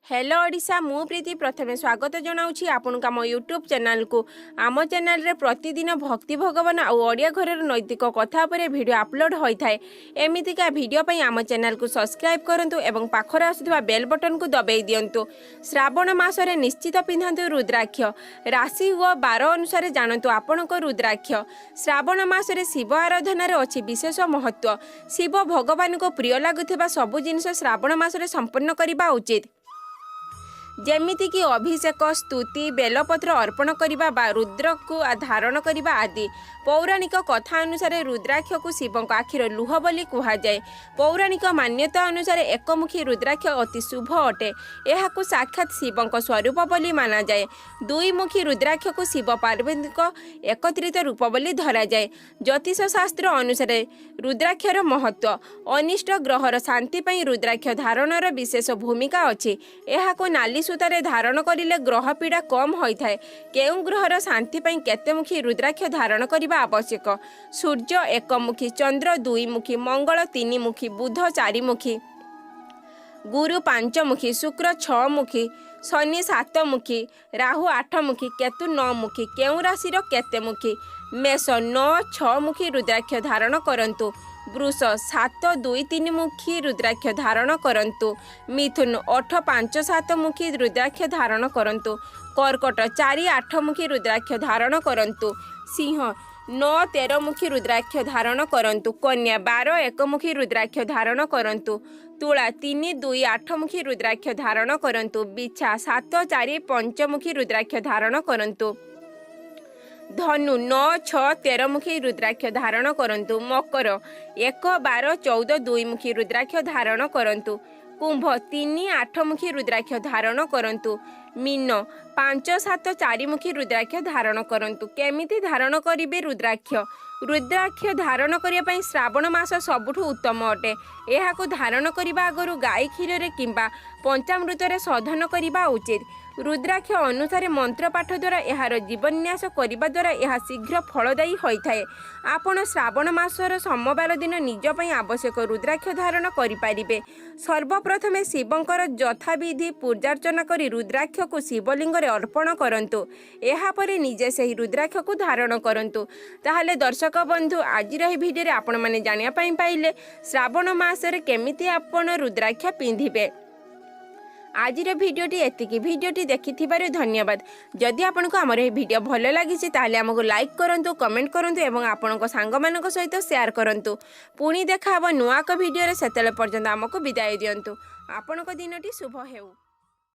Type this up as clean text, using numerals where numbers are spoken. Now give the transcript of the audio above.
Hello Odisha, ମୁଁ ପ୍ରୀତି ପ୍ରଥମେ ସ୍ୱାଗତ ଜଣାଉଛି ଆପଣଙ୍କୁ ଆମ ୟୁଟ୍ୟୁବ୍ ଚ୍ୟାନେଲକୁ। ଆମ ଚ୍ୟାନେଲରେ ପ୍ରତିଦିନ ଭକ୍ତି, ଭଗବାନ ଆଉ ଓଡ଼ିଆ ଘରର ନୈତିକ କଥା ଉପରେ ଭିଡ଼ିଓ ଅପଲୋଡ଼ ହୋଇଥାଏ। ଏମିତିକା ଭିଡ଼ିଓ ପାଇଁ ଆମ ଚ୍ୟାନେଲକୁ ସବସ୍କ୍ରାଇବ୍ କରନ୍ତୁ ଏବଂ ପାଖରେ ଆସୁଥିବା ବେଲ୍ ବଟନକୁ ଦବାଇ ଦିଅନ୍ତୁ। ଶ୍ରାବଣ ମାସରେ ନିଶ୍ଚିତ ପିନ୍ଧନ୍ତୁ ରୁଦ୍ରାକ୍ଷ। ରାଶି ଓ ବାର ଅନୁସାରେ ଜାଣନ୍ତୁ ଆପଣଙ୍କ ରୁଦ୍ରାକ୍ଷ। ଶ୍ରାବଣ ମାସରେ ଶିବ ଆରାଧନାରେ ଅଛି ବିଶେଷ ମହତ୍ତ୍ୱ। ଶିବ ଭଗବାନଙ୍କୁ ପ୍ରିୟ ଲାଗୁଥିବା ସବୁ ଜିନିଷ ଶ୍ରାବଣ ମାସରେ ସମ୍ପନ୍ନ କରିବା ଉଚିତ, ଯେମିତିକି ଅଭିଷେକ, ସ୍ତୁତି, ବେଲପତ୍ର ଅର୍ପଣ କରିବା ବା ରୁଦ୍ରକୁ ଧାରଣ କରିବା ଆଦି। ପୌରାଣିକ କଥା ଅନୁସାରେ ରୁଦ୍ରାକ୍ଷକୁ ଶିବଙ୍କ ଆଖିର ଲୁହ ବୋଲି କୁହାଯାଏ। ପୌରାଣିକ ମାନ୍ୟତା ଅନୁସାରେ ଏକମୁଖୀ ରୁଦ୍ରାକ୍ଷ ଅତି ଶୁଭ ଅଟେ। ଏହାକୁ ସାକ୍ଷାତ ଶିବଙ୍କ ସ୍ୱରୂପ ବୋଲି ମାନାଯାଏ। ଦୁଇମୁଖୀ ରୁଦ୍ରାକ୍ଷକୁ ଶିବ ପାର୍ବତୀଙ୍କ ଏକତ୍ରିତ ରୂପ ବୋଲି ଧରାଯାଏ। ଜ୍ୟୋତିଷ ଶାସ୍ତ୍ର ଅନୁସାରେ ରୁଦ୍ରାକ୍ଷର ମହତ୍ତ୍ୱ। ଅନିଷ୍ଟ ଗ୍ରହର ଶାନ୍ତି ପାଇଁ ରୁଦ୍ରାକ୍ଷ ଧାରଣର ବିଶେଷ ଭୂମିକା ଅଛି। ଏହାକୁ ନାଲି ସୂତାରେ ଧାରଣ କରିଲେ ଗ୍ରହ ପୀଡ଼ା କମ୍ ହୋଇଥାଏ। କେଉଁ ଗ୍ରହର ଶାନ୍ତି ପାଇଁ କେତେମୁଖୀ ରୁଦ୍ରାକ୍ଷ ଧାରଣ କରିବା ଆବଶ୍ୟକ? ସୂର୍ଯ୍ୟ ଏକମୁଖୀ, ଚନ୍ଦ୍ର ଦୁଇମୁଖୀ, ମଙ୍ଗଳ ତିନିମୁଖୀ, ବୁଧ ଚାରିମୁଖୀ, ଗୁରୁ ପାଞ୍ଚମୁଖୀ, ଶୁକ୍ର ଛଅମୁଖୀ, ଶନି ସାତମୁଖୀ, ରାହୁ ଆଠମୁଖୀ, କେତୁ ନଅମୁଖୀ। କେଉଁ ରାଶିର କେତେ ମୁଖୀ? ମେଷ 9 ଛଅମୁଖୀ ରୁଦ୍ରାକ୍ଷ ଧାରଣ କରନ୍ତୁ। ବୃଷ 7 2 3 ମୁଖୀ ରୁଦ୍ରାକ୍ଷ ଧାରଣ କରନ୍ତୁ। ମିଥୁନ 8 5 7 ମୁଖୀ ରୁଦ୍ରାକ୍ଷ ଧାରଣ କରନ୍ତୁ। କର୍କଟ 4 8 ମୁଖୀ ରୁଦ୍ରାକ୍ଷ ଧାରଣ କରନ୍ତୁ। ସିଂହ 9 13 ମୁଖୀ ରୁଦ୍ରାକ୍ଷ ଧାରଣ କରନ୍ତୁ। କନ୍ୟା 12 ଏକମୁଖୀ ରୁଦ୍ରାକ୍ଷ ଧାରଣ କରନ୍ତୁ। ତୁଳା 3 2 8 ମୁଖୀ ରୁଦ୍ରାକ୍ଷ ଧାରଣ କରନ୍ତୁ। ବିଛା 7 4 ପଞ୍ଚମୁଖୀ ରୁଦ୍ରାକ୍ଷ ଧାରଣ କରନ୍ତୁ। ଧନୁ 9 6 13 ମୁଖୀ ରୁଦ୍ରାକ୍ଷ ଧାରଣ କରନ୍ତୁ। ମକର 1 12 14 ଦୁଇମୁଖୀ ରୁଦ୍ରାକ୍ଷ ଧାରଣ କରନ୍ତୁ। କୁମ୍ଭ 3 ଆଠମୁଖୀ ରୁଦ୍ରାକ୍ଷ ଧାରଣ କରନ୍ତୁ। ମୀନ 5 7 ଚାରିମୁଖୀ ରୁଦ୍ରାକ୍ଷ ଧାରଣ କରନ୍ତୁ। କେମିତି ଧାରଣ କରିବେ ରୁଦ୍ରାକ୍ଷ? ରୁଦ୍ରାକ୍ଷ ଧାରଣ କରିବା ପାଇଁ ଶ୍ରାବଣ ମାସ ସବୁଠୁ ଉତ୍ତମ ଅଟେ। ଏହାକୁ ଧାରଣ କରିବା ଆଗରୁ ଗାଈ କ୍ଷୀରରେ କିମ୍ବା ପଞ୍ଚାମୃତରେ ଶୋଧନ କରିବା ଉଚିତ। ରୁଦ୍ରାକ୍ଷ ଅନୁସାରେ ମନ୍ତ୍ର ପାଠ ଦ୍ୱାରା, ଏହାର ଜୀବନ୍ୟାସ କରିବା ଦ୍ୱାରା ଏହା ଶୀଘ୍ର ଫଳଦାୟୀ ହୋଇଥାଏ। ଆପଣ ଶ୍ରାବଣ ମାସର ସୋମବାର ଦିନ ନିଜ ପାଇଁ ଆବଶ୍ୟକ ରୁଦ୍ରାକ୍ଷ ଧାରଣ କରିପାରିବେ। ସର୍ବପ୍ରଥମେ ଶିବଙ୍କର ଯଥାବିଧି ପୂଜାର୍ଚ୍ଚନା କରି ରୁଦ୍ରାକ୍ଷକୁ ଶିବଲିଙ୍ଗରେ ଅର୍ପଣ କରନ୍ତୁ। ଏହାପରେ ନିଜେ ସେହି ରୁଦ୍ରାକ୍ଷକୁ ଧାରଣ କରନ୍ତୁ। ତାହେଲେ ଦର୍ଶକ ବନ୍ଧୁ, ଆଜିର ଏହି ଭିଡ଼ିଓରେ ଆପଣମାନେ ଜାଣିବା ପାଇଁ ପାଇଲେ ଶ୍ରାବଣ ମାସରେ କେମିତି ଆପଣ ରୁଦ୍ରାକ୍ଷ ପିନ୍ଧିବେ। ଆଜିର ଭିଡ଼ିଓଟି ଏତିକି। ଭିଡ଼ିଓଟି ଦେଖିଥିବାରୁ ଧନ୍ୟବାଦ। ଯଦି ଆପଣଙ୍କୁ ଆମର ଏହି ଭିଡ଼ିଓ ଭଲ ଲାଗିଛି, ତାହେଲେ ଆମକୁ ଲାଇକ୍ କରନ୍ତୁ, କମେଣ୍ଟ କରନ୍ତୁ ଏବଂ ଆପଣଙ୍କ ସାଙ୍ଗମାନଙ୍କ ସହିତ ସେୟାର କରନ୍ତୁ। ପୁଣି ଦେଖା ହେବ ନୂଆ ଏକ ଭିଡ଼ିଓରେ। ସେତେବେଳେ ପର୍ଯ୍ୟନ୍ତ ଆମକୁ ବିଦାୟ ଦିଅନ୍ତୁ। ଆପଣଙ୍କ ଦିନଟି ଶୁଭ ହେଉ।